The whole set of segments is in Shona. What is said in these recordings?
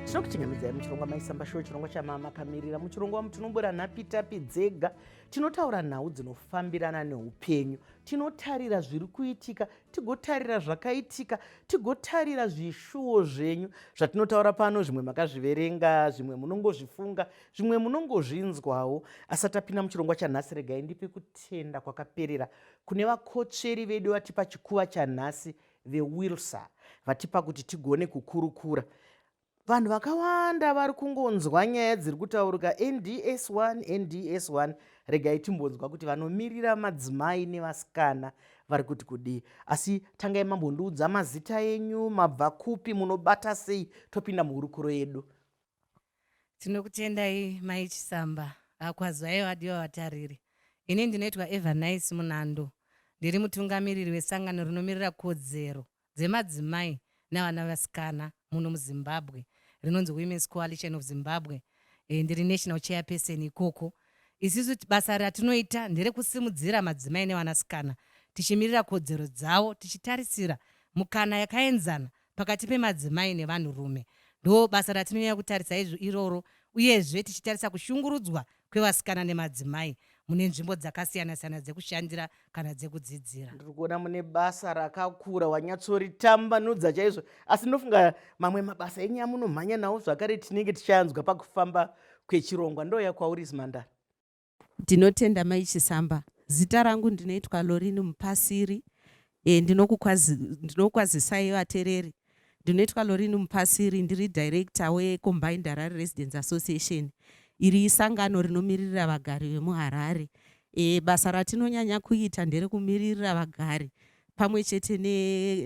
Tinokuchingamidzai muchirongwa Maisamba Show, chirongwa chamamakamirira. Muchirongwa umu tinobura nhapitapi dzega, tinotaura nhau dzinofambirana neupenyu, tinotarira zviri kuitika, tigotarira zvakaitika, tigotarira zvishuwo zvenyu. Zvatinotaura pano zvimwe makazviverenga, zvimwe munongozvifunga, zvimwe munongozvinzwawo. Asati apinda muchirongwa chanhasi, regai ndipe kutenda kwakaperera kune vakotsveri vedu vatipa chikuva chanhasi, veWilsa, vatipa kuti tigone kukurukura. Vanhu vakawanda vari kungonzwa nyaya dziri kutaurika NDS1, NDS1. Regai timbonzwa kuti vanomirira madzimai nevasikana vari kuti kudii. Asi tangai mambondiudza mazita enyu, mabva kupi, munobata sei, topinda muhurukuro yedu. Tinokutendai Mai Chisamba. Kwazwai vadiwa vatariri. Ini ndinoitwa Evernice Munando. Ndiri mutungamiriri wesangano rinomirira kodzero dzemadzimai navana vasikana muno muZimbabwe rinonzi Women's Coalition of Zimbabwe. Ndiri national chairperson ikoko. Isusu basa ratinoita nderekusimudzira madzimai nevanasikana tichimirira kodzero dzavo, tichitarisira mukana yakaenzana pakati pemadzimai nevanhurume. Ndo basa ratinonyanya kutarisa izvo iroro, uyezve tichitarisa kushungurudzwa kwevasikana nemadzimai mune nzvimbo dzakasiyana-siyana dzekushandira kana dzekudzidzira. Ndiri kuona mune basa rakakura, wanyatsoritambanudza chaizvo, asi ndinofunga mamwe mabasa enyu amunomhanya nawo zvakare tinenge tichaanzwa pakufamba kwechirongwa. Ndouya kwauri, Zimandara. Ndinotenda Mai Chisamba. Zita rangu ndinoitwa Lorini Mupasiri. Ndinokwazisai vatereri. Ndinoitwa Lorini Mupasiri, ndiri director weCombined Harare Residents Association. Iri isangano rinomiririra vagari vemuHarare. Basa ratinonyanya kuita nderekumiririra vagari pamwe chete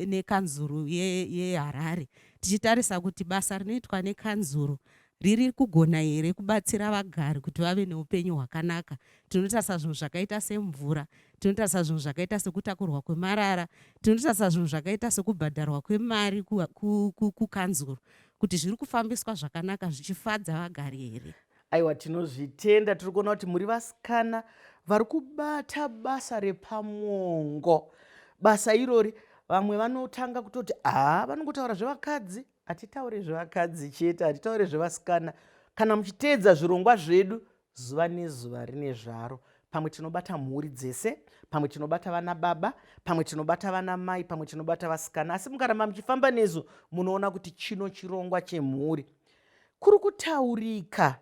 nekanzuru yeHarare, tichitarisa kuti basa rinoitwa nekanzuru riri kugona here kubatsira vagari kuti vave neupenyu hwakanaka. Tinotarisa zvinhu zvakaita semvura, tinotarisa zvinhu zvakaita sekutakurwa kwemarara, tinotarisa zvinhu zvakaita sekubhadharwa kwemari kukanzuru, kuti zviri kufambiswa zvakanaka zvichifadza vagari here. Aiwa, tinozvitenda. Tiri kuona kuti muri vasikana vari kubata basa repamwongo. Basa irori vamwe vanotanga kutoti haa, vanongotaura zvevakadzi. Hatitaure zvevakadzi chete, hatitaure zvevasikana. Kana muchiteedza zvirongwa zvedu zuva nezuva rine zvaro, pamwe tinobata mhuri dzese, pamwe tinobata vana baba, pamwe tinobata vana mai, pamwe tinobata vasikana. Asi mukaramba muchifamba nesu munoona kuti chino chirongwa chemhuri. Kuri kutaurika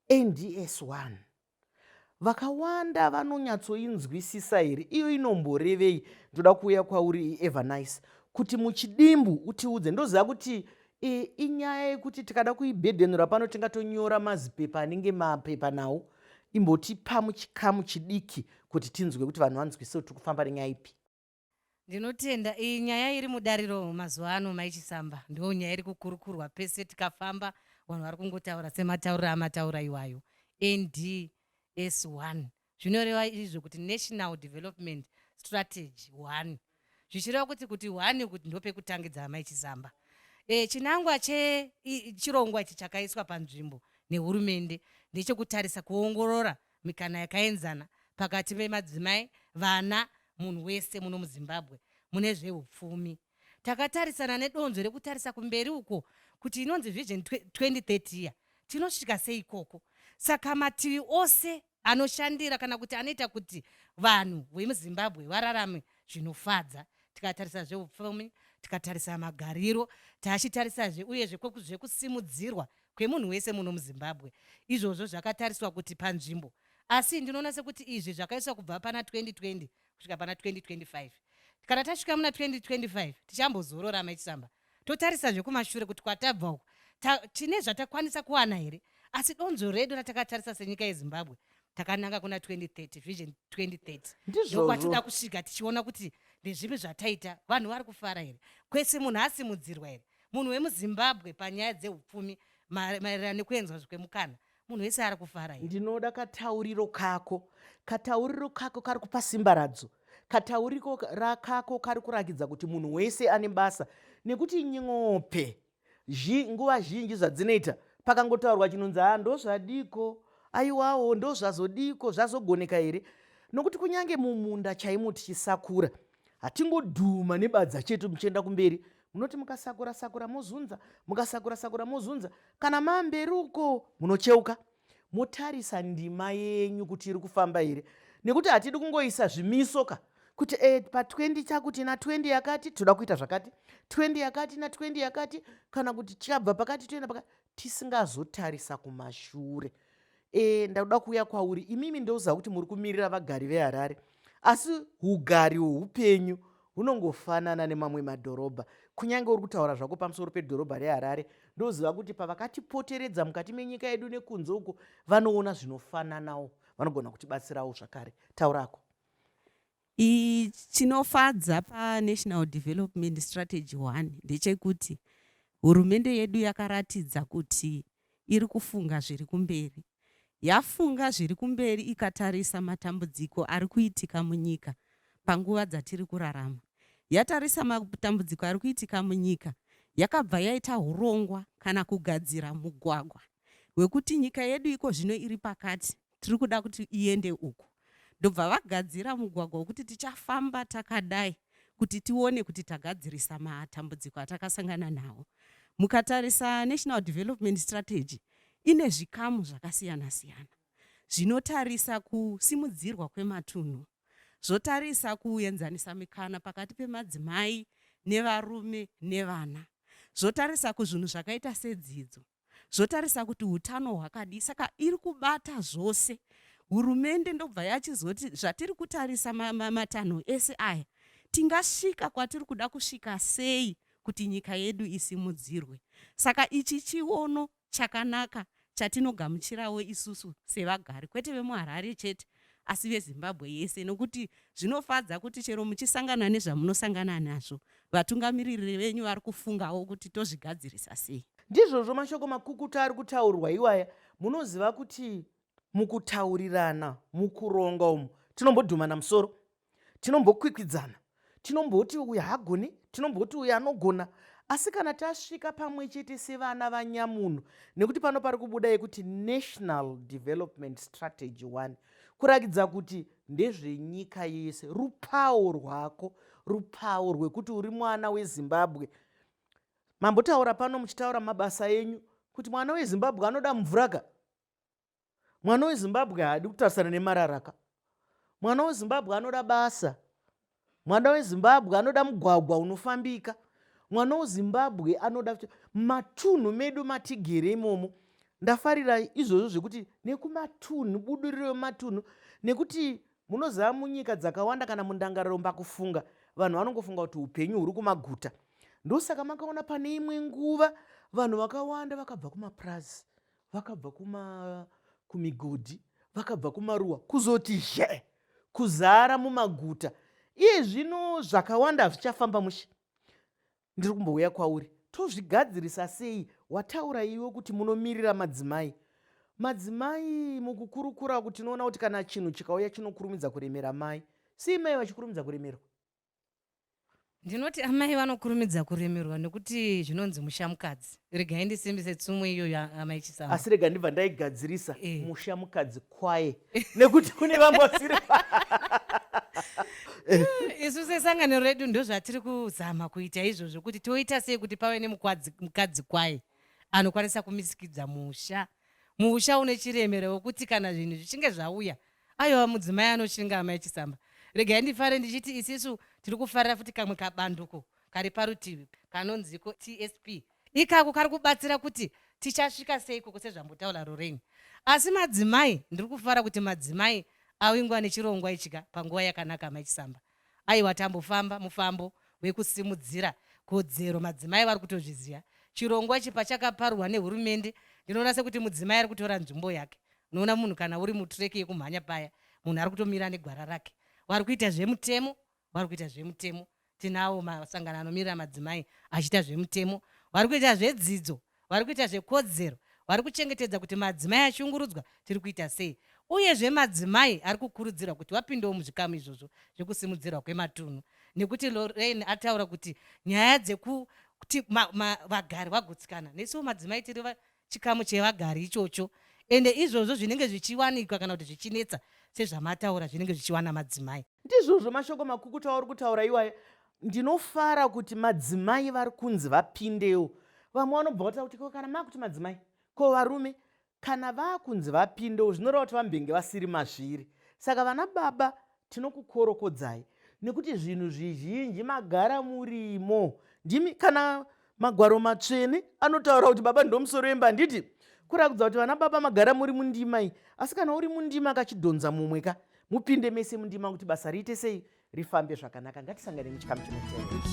NDS1, vakawanda vanonyatsoinzwisisa here? Iyo inomborevei? Ndoda kuuya kwauri, Evernice, kuti muchidimbu utiudze. Ndoziva kuti inyaya yekuti tikada kuibhedhenura pano tingatonyora mazipepa anenge mapepa nhau. Imbotipa muchikamu chidiki kuti tinzwe, kuti vanhu vanzwisise kuti kufamba nenyaya ipi. Ndinotenda. Iyi nyaya iri mudariro mazuva ano, Mai Chisamba, ndo nyaya iri kukurukurwa pese tikafamba. Vanhu vari kungotaura sematauriro amataura iwayo. NDS1 zvinoreva izvo kuti National Development Strategy 1, zvichireva kuti 1 kuti ndopekutangidza, Mai Chisamba. Chinangwa chechirongwa ichi chakaiswa panzvimbo nehurumende ndechekutarisa, kuongorora mikana yakaenzana pakati pemadzimai, vana, munhu wese muno muZimbabwe mune zveupfumi. Takatarisana nedonzvo rekutarisa kumberi uko kuti inonzi Vision 2030 iya tinosvika sei ikoko. Saka mativi ose anoshandira kana kuti anoita kuti vanhu vemuZimbabwe vararame zvinofadza, tikatarisa zveupfumi, tikatarisa magariro, tachitarisazve uyezve zvekusimudzirwa kwemunhu wese muno muZimbabwe. Izvozvo zvakatariswa kuti panzvimbo. Asi ndinoona sekuti izvi zvakaiswa kubva pana 2020 kusvika pana 2025. Kana tasvika muna 2025 tichambozorora, Maichisamba, totarisa zvekumashure kuti kwatabva uku tine zvatakwanisa kuwana here. Asi donzvo redu ratakatarisa senyika yeZimbabwe takananga kuna 2030, Vision 2030, ndokwatoda kusvika, tichiona kuti ndezvipi zvataita, vanhu vari kufara here, kwese munhu asimudzirwa here, munhu wemuZimbabwe panyaya dzeupfumi maererano nekuenzwa kwemukana, munhu wese ari kufara here. Ndinoda katauriro kako. Katauriro kako kari kupa simbaradzo. Katauriro kako kari kurakidza kuti munhu wese ane basa, nekuti nyope nguva zhinji zvadzinoita, pakangotaurwa chinonzi ha, ndozvadiko, aiwawo ndozvazodiko, zvazogoneka here? Nokuti kunyange mumunda chaimo tichisakura, hatingodhuma nebadza chete muchienda kumberi. Munoti mukasakura sakura mozunza, mukasakura sakura mozunza, kana maamberi uko munocheuka motarisa ndima yenyu kuti iri kufamba here, nekuti hatidi kungoisa zvimiso ka kuti e, pa20 chakuti na20 yakati toda kuita zvakati, 20 yakati na20 yakati, kana kuti tichabva pakati toenda pakati, tisingazotarisa kumashure. E, ndakuda kuuya kwauri imimi. Ndoziva kuti muri kumirira vagari veHarare, asi ugari hweupenyu hunongofanana nemamwe madhorobha. Kunyange uri kutaura zvako pamusoro pedhorobha reHarare, ndoziva kuti pavakatipoteredza mukati menyika yedu nekunze uko vanoona zvinofananawo, vanogona kutibatsirawo zvakare. Taurako. Chinofadza paNational Development Strategy 1 ndechekuti hurumende yedu yakaratidza kuti iri kufunga zviri kumberi. Yafunga zviri kumberi, ikatarisa matambudziko ari kuitika munyika panguva dzatiri kurarama. Yatarisa matambudziko ari kuitika munyika, yakabva yaita urongwa kana kugadzira mugwagwa wekuti nyika yedu iko zvino iri pakati, tiri kuda kuti iende uku. Ndobva vagadzira mugwagwa wekuti tichafamba takadai kuti tione kuti tagadzirisa matambudziko atakasangana nawo. Mukatarisa National Development Strategy, ine zvikamu zvakasiyana siyana zvinotarisa kusimudzirwa kwematunhu, zvotarisa kuenzanisa mikana pakati pemadzimai nevarume nevana, zvotarisa kuzvinhu zvakaita sedzidzo, zvotarisa kuti utano hwakadii. Saka iri kubata zvose hurumende. Ndobva yachizoti zvatiri kutarisa matanho ese aya, tingasvika kwatiri kuda kusvika sei kuti nyika yedu isimudzirwe? Saka ichi chiono chakanaka chatinogamuchirawo isusu sevagari, kwete vemuHarare chete, asi veZimbabwe yese, nokuti zvinofadza kuti chero muchisangana nezvamunosangana nazvo, vatungamiriri venyu vari kufungawo kuti tozvigadzirisa sei. Ndizvozvo, mashoko makukutu ari kutaurwa iwaya. Munoziva kuti mukutaurirana, mukuronga umu, tinombodhumana musoro, tinombokwikwidzana, tinomboti uyu haagoni, tinomboti uyu anogona, asi kana tasvika pamwe chete sevana vanyamunhu, nekuti pano pari kubuda yekuti National Development Strategy 1, kurakidza kuti ndezvenyika yese. Rupawo rwako, rupawo rwekuti uri mwana weZimbabwe. Mambotaura pano muchitaura mabasa enyu kuti mwana weZimbabwe anoda mvura ka, mwana weZimbabwe haadi kutarisana nemararaka, mwana weZimbabwe anoda basa, mwana weZimbabwe anoda mugwagwa unofambika, mwana weZimbabwe anoda matunhu medu matigere imomo. Ndafarira izvozvo zvekuti nekumatunhu, budiriro yematunhu, nekuti munoziva munyika dzakawanda kana mundangariro mbakufunga, vanhu vanongofunga kuti upenyu huri kumaguta. Ndosaka makaona pane imwe nguva vanhu vakawanda vakabva kumapurazi, vakabva kumigodhi, vakabva kumaruwa, kuzoti zhe kuzara mumaguta. Iye zvino zvakawanda hazvichafamba mushe. Ndiri kumbouya kwauri, tozvigadzirisa sei? Wataura iwe kuti munomirira madzimai. Madzimai mukukurukura kuti tinoona kuti kana chinhu chikauya chinokurumidza kuremera mai. Sei mai vachikurumidza kuremerwa? Ndinoti amai vanokurumidza kuremerwa nekuti zvinonzi musha mukadzi. Regai ndisimbise tsumo iyoyo, amai Chisamba. Asi rega ndibva ndaigadzirisa. Musha mukadzi kwaye, nekuti kune vamwe vasiri. Isu sesangano redu ndozvatiri kuzama kuita izvozvo, kuti toita sei kuti pave nemukadzi kwaye anokwanisa kumisikidza musha, musha une chiremero wekuti kana zvinhu zvichinge zvauya, aiwa, mudzimai anoshinga. Amai Chisamba, regai ndifare ndichiti isisu tiri kufarira futi kamwe kabanduko kari parutivi kanonziko TSP. Ikako kari kubatsira kuti tichasvika sei ikoko sezvambotaura Lorraine. Asi madzimai, ndiri kufara kuti madzimai awingwa nechirongwa ichika panguva yakanaka. Amai Chisamba, aiwa, tambofamba mufambo wekusimudzira kodzero. Madzimai vari kutozviziva. Chirongwa ichi pachakaparurwa nehurumende, ndinoona sekuti mudzimai ari kutora nzvimbo yake. Unoona munhu kana uri mutrack yekumhanya paya, munhu ari kutomira negwara rake. Vari kuita zvemutemo, vari kuita zvemutemo. Tinawo masangano anomirira madzimai achiita zvemutemo, vari kuita zvedzidzo, vari kuita zvekodzero, vari kuchengetedza kuti madzimai ashungurudzwa tiri kuita sei. Uyezve madzimai ari kukurudzirwa kuti vapindewo muzvikamu izvozvo zvekusimudzirwa kwematunhu, nekuti Lorraine ataura kuti nyaya dzekuti vagari vagutsikana, nesuwo madzimai tiri chikamu chevagari ichocho. Ende izvozvo zvinenge zvichiwanikwa kana kuti zvichinetsa sezvamataura, zvinenge zvichiwana madzimai. Ndizvozvo, mashoko makukutu auri kutaura iwaya. Ndinofara kuti madzimai vari kunzi vapindewo. Vamwe vanobva vataura kuti ko kana makuti madzimai, ko varume? Kana vakunzi vapindewo zvinoreva kuti vambenge vasiri mazviri. Saka vana baba tinokukorokodzai nekuti zvinhu zvizhinji magara murimo. Ndimi kana magwaro matsvene anotaura kuti baba ndomusoro wemba handiti? Kurakidza kuti vana baba magara muri mundima iyi. Asi kana uri mundima kachidhonza mumwe ka mupinde mese mundima kuti basa riite sei rifambe zvakanaka. Ngatisangane muchikamu chinotevera.